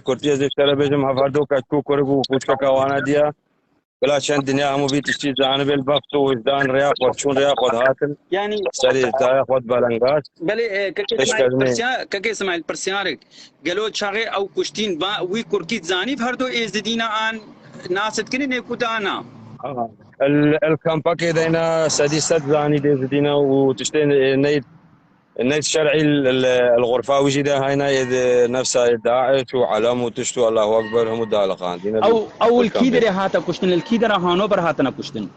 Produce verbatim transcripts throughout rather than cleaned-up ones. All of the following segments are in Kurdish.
kurtî ez ê ji te re bêjim, hev her du keçik û kurik û xûçkeka wana diya. Bila çend dinya hemû vî tiştî zanibin, bext û wijdan rêya xwe çûn, rêya xwe dihatin. Yanî serê daya xwe di belengaz. Belê, e, kekê Îsmaîl, pirsiya-, kekê Îsmaîl, pirsiyarek. Gelo çaxê ew kuştîn, va wî kurkî zanî her du êzidî ne an nas dikin ê ku da na? El, el kampakê de ne sedî sed zanî dê zidîne û tiştê ne, ne, ne şer'î el, el, el xurfa wî jî de hayna ê de nefsa ê Daeş û Elem û tişt û Allahu Ekber hemû daliqandîne. Ew, ew li kî derê hate kuştin? Li kî dera Hanover hatine kuştin?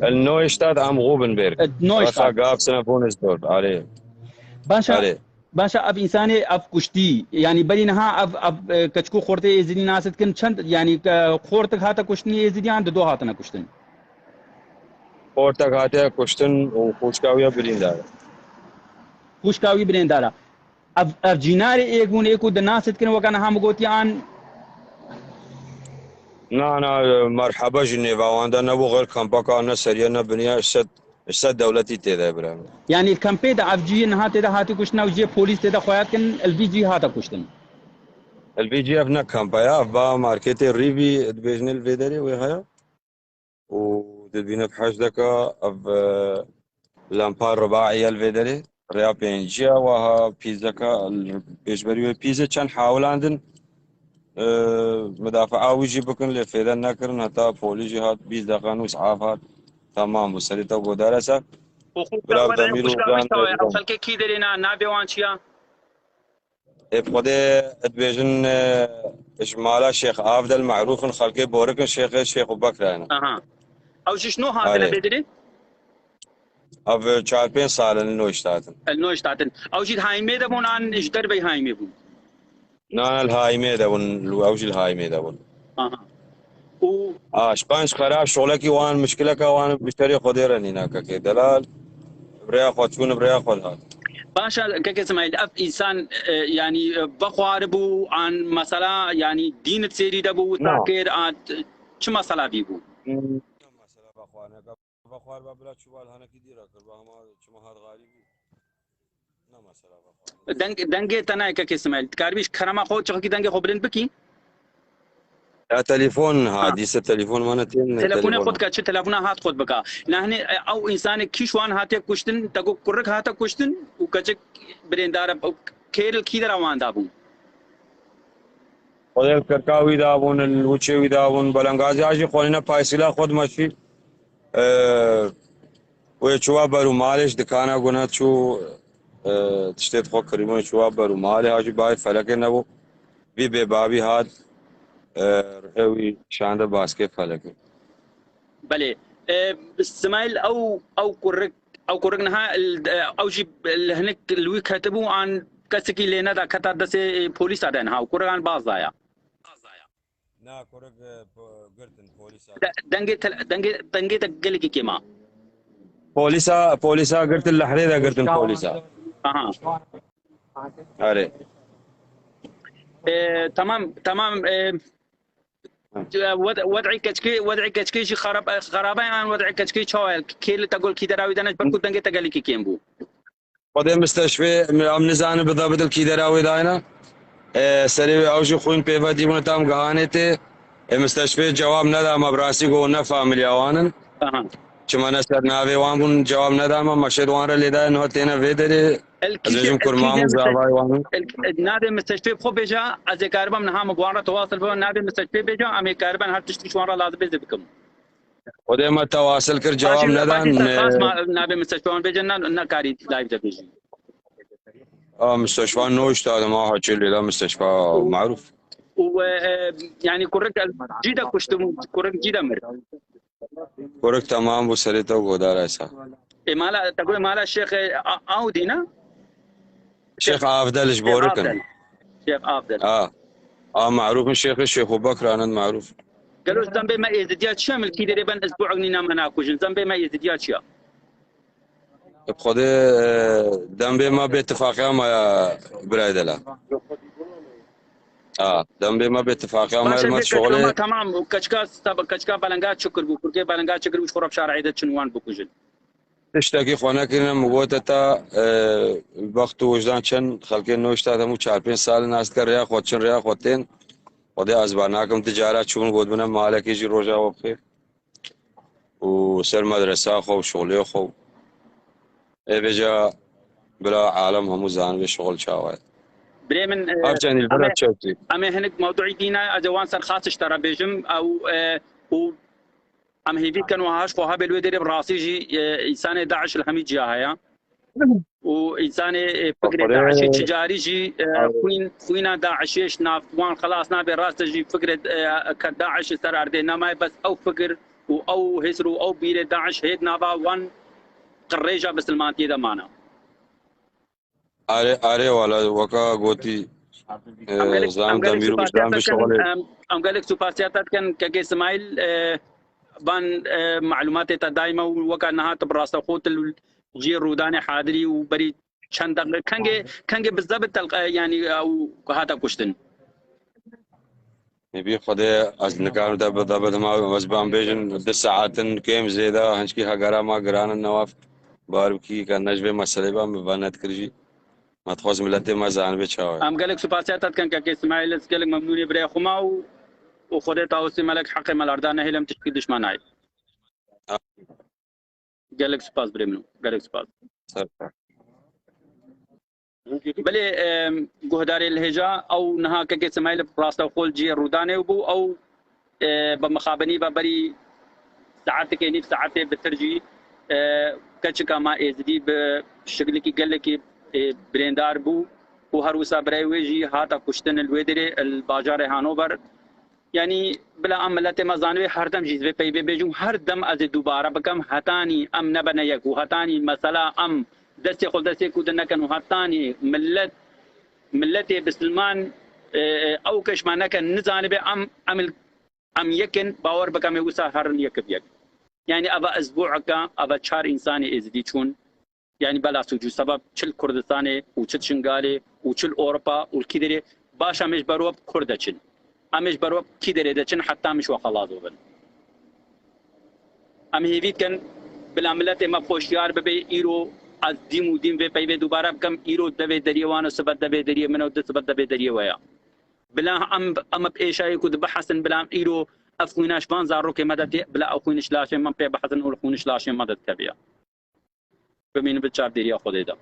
El Neustadt am Rubenberg. Neustadt. Rasa Gabsene Bundesdorf. Arê. Başa. Arê. Başa ev însanê ev kuştî, yanî berî niha ev, ev, e, keçik û xortê êzidî nas dikin çend, yanî, e, xortik hate kuştin êzidiyan, dido hatine kuştin? Xortek hate kuştin û xûçka wî ya birîndar e. Xûçka wî birîndar e. Ev, ev cînarê ê gûn ê ku di nas dikin weke niha min gotiye an? Na, na, merheba ji nêva wan de nebû, xêr kampaka ne seriye ne biniye, sed Ji ser dewletî tê de bira. Yanî li kampê de ev cihê niha tê de hatî kuştin, ew cihê polîs tê de xweyat kin, li vî cihê hate kuştin. Li vî cihê ev ne kampa ya, ev ba marketê Rîvî dibêjin li vê derê wê heye. Û dibîne bi heşt deka ev, e, lampa ribaî ye li vê derê. Rêya pêncî ya waha pîzeka, pêşberî wê pîzê çend hawilandin, e, midafaa wî jî bikin, lê fêde nekirin. Heta polîs jî hat, bîst deqan û isaf hat. Temam bû, serê te godare ser. Bira Demîr û Can. Ew xelkê kî derê ne, navê wan çi ya? Ê bi Xwedê dibêjin, e, ji mala Şêx Avdel Merûf in, xelkê Borik in, Şêxê Şêx û Bekra ne. Aha. Ew jî ji nû hatine vê derê? Ev çar pênc sal in li Neustadt in. Li Neustadt in. Ew jî li Haîmê de bûn an ji derveyî Haîmê bûn? Na, na, li Haîmê de bûn, ew jî li Haîmê de bûn. Aha. Û A, ji qenc xerab şolekî wan, mişkileka wan bi şerê Xwedê re nîne kekê delal. Bi rêya xwe çûn, bi rêya xwe dihat. Baş e, kekê Îsmaîl, ev însan, e, yanî, e, vexwaribû an mesela, yanî dîn di sêrî de bû, wisa kir, an çi mesela vî bû? Hmm. Mesela vexwarine. Vexwar ba bila çûba li hanekî dî re kir, ba hema çima hat xalî bû. Ne mesela vexwar. Deng, dengê te nayê kekê Îsmaîl. Dikaribî ji kerema xwe çiqekî dengê xwe bilind bikî? Ya telefon ha, Ha. Dîse telefon mane tên. Telefonê xwe dike, çi telefona hat xwe bika. Nehne, e, ew însanê kî ji wan hatiye kuştin, te got kurik hate kuştin û keçik birêndar e, kêr li kî dera wan dabûn? Xwedê li kirka wî dabûn, li wûçê wî dabûn, belengazî a jî xwenîne paysîla xwe dimeşî. E, wê çûwa ber û malê ji dikana guna çû, e, tiştê xwe kirî, wê çûwa ber û malê, ha jî bayê felekê nebû. Vî bêbabî hat, e, rihê wî şande baskê felekê. Belê. E, Îsmaîl, ew, ew kurik, ew kurik niha, e, ew jî li hinek li wî ketibû an kesekî lê neda keta destê polîsa de niha, ew kurik an baz daya? Na, kurik, e, po-, girtin polîsa. De-, dengê tel-, dengê, dengê te gelekî kêm a. Polîsa, polîsa girtin, lehrê de girtin polîsa. Aha. Erê. E, tamam, tamam, e, Hı. wed-, wed'ê keçkê, wed'ê keçkê jî xerab-, xerabe yan wed'ê keçkê çawa ye? Kê li te got kî dera wî de ne, ji ber ku dengê te gelekî kêm bû. Xwedê misteşfê, em nizanin bi dabit li kî dera wê dayne. E, serê wê ew jî xwîn pê ve dîbûne tam gihanê tê. E, misteşfê cewab neda me, bi rastî got ne familya wan in. Aha. Çima ne ser navê wan bûn, cewab neda me, me şêt wan re lê daye, niha têne vê derê. El Ez kî bêjim de-, el kurma kî de û zavayê wan in. El, navê misteşfê bi xwe bêje, ez ê karibim niha min bi wan re tewasil bibim, navê misteşfê bêje, em ê karibin her tiştî ji wan re lazim bê zê bikim. Xwedê me tewasil kir, cewab Fatih, nedan, Fatih Serfas e, ma navê misteşfê wan bêje, ne, nekarî live de bêjî. A, misteşfa Neustadt, ma haçê lê da misteşfa maruf. Û, e, e, yani kurik cî de kuştim, kurik cî de mir. Kurik tamam bû, serê te godar esa. E, mala, te got mala Şêx, e, A-, Audî ne? Şêx Avdel ji Şêx Borik in. Avdel. Şêx Avdel. A. A, maruf in Şêxê Şêx û Bekr anend maruf. Gelo zembê me êzidiya çi ye, milkî derê ben ez bu egnîna me nakujin. Zembê me êzidiya çi ye? Bi Xwedê, e, dembê me bê tifaqiya me ya birayê delal. A, dembê me bê tifaqiya me Baş e, me vê şoxlê. Keçka me tamam, keçka sab-, keçka belenga çi kir bû? Kurkê belenga çi kir bû, ji xwe re bi şarê de çin wan bikujin? Tiştekî xwe nekirine, min gote ta, e, bext û wijdan çend xelkê noşta hemû çar pênc sal nas dike rêya xwe çin, rêya xwe tên. Xwedê ez ba nakim, ti cara çûbûn, got bine malekê jî roja we bixêr. Û ser medresa xwe û şixulê xwe. Ê vêca bila alem hemû zanibe şixul çawa ye. Birê min, e, Her çendî em bira ê, çekî. Em ê hinek mewduî dîne, ez ê wan ser xas ji te re bêjim, ew, e, û em hêvî dikin wiha ji xwe hebê li wê derê bi rastî jî, e, însanê DAIŞ li hemî ciya heye. Û însanê, e, fikrê Xwedê DAIŞê çi carî jî, e, Ay. xwîn, xwîna DAIŞê ji nav wan xelas nabe, rast e jî fikrê, e, ke DAIŞ li ser erdê nemaye, bes ew fikir û ew hizr û ew bîrê DAIŞ hê di nava wan qirêja bisilmantiyê de mane. Arê, arê wala weka gotî, e, Em gelek, Zam em gelek Demîr û spasiya Wijdan te bi dikin, şixulê. em, em gelek spasiya te dikin, kekê Simayîl, e, van, e, malûmatê te dayî me û weka niha tu bi rastexo tu li cihê rûdanê hadirî û berî çend deqe, kengê, kengê bi zebit telqe, yanî, ew hate kuştin. Ê bî Xwedê ez nikarim te bi, te bi dima ez ban bêjin du saetin kêm zêde, hinçkî hegera ma giran in newaf. Bar bikî ke ne ji vê meselê be, min venedkir jî. Me dixwest miletê me zanibe çawa ye. Em gelek spasiya te dikin kekê Simayîl, ez gelek memnûnê birê xwe me û, û Xwedê Tawusê Melek heqê me larda nehêlim tiştkî dişmanayê. Gelek spas birê min, gelek spas. Ser. Belê, em, guhdarê li hêja, ew niha kekê Simayîl rastexo li cihê rûdanê bû, ew, e, bi mixabinî ve berî saetekê, nîv saetê bitir jî, e, keçika ma êzidî bi şiklikî gelekî, e, birêndar bû û her wisa birayê wê jî hate kuştin li wê derê, li bajarê Hanover. Yanî bila em miletê me zanibe, her dem jî ez vê peyvê bêjim, her dem ez ê dubare bikim, hetanî em nebene yek û hetanî mesela em destê xwe destê ku din nekin û hetanî millet, miletê bisilman, e, e, ew keş me nekin, nizanibe em, em, em yekin, bawer bikim ê wisa herin yek bi yek. Yanî eva ezbûeka, eva çar însanê êzidî çûn, Yanî bela sûc û sebeb çi li Kurdistanê û çi li Şingalê û çi li Ewropa û li kî derê, baş em ê ji ber we bi Kurd deçin. Em ê ji ber we bi kî derê deçin heta em ji we xelas bibin. Em hêvî dikin bila miletê me bi xwe şiyar bibe, îro ez dîm û dîm vê peyvê dubare bikim, îro devê deriyê wan e, sibe devê deriyê min e û di sibe devê deriyê we ye. Bila em, em bi êşayê ku dibihesin, bila em îro ev xwîna ji van zarokê me de tê, bila ew xwîn ji laşê me pê bihesin û li xwîn ji laşê me de dikeve. Bimînin bi çavdêriya Xwedê de.